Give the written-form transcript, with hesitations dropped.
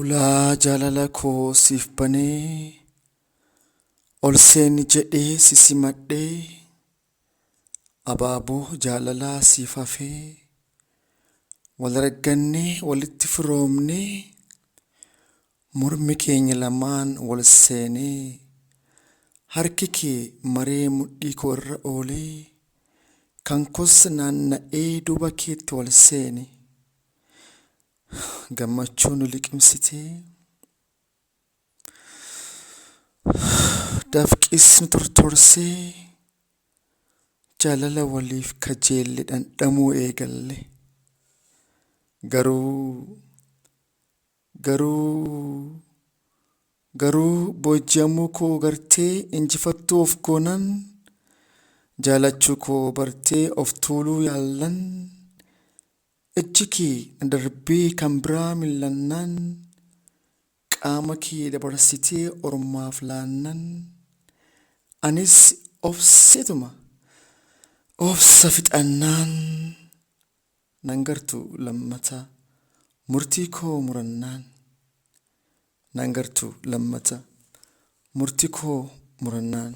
Ulaa jaalala koo siif banee, ol seeni jedhee si simadhee, abaaboo jaalalaa siif hafee, wal argannee walitti firoomnee, mormi keenya lamaan wal seenee, harki kee maree mudhii koo irra oolee, kan koos naanna'ee duuba keetti wal seene. Gammachuu nu liqimsitee, dafqis nu tortorsee, jaalala waliif kajeelle dhandhamuu eegalle. Garuu garuu garuu booji'amuu koo gartee injifattuu of goonan, jaalachuu koo bartee of tuuluu yaallan, ijji kee na darbee kan biraa mil'annaan, qaama kee dabarsitee ormaaf laannan, anis obseetuma obsa fixannaan, nan gartu lammata murtii koo murannaan, nan gartu lammata murtii koo murannaan.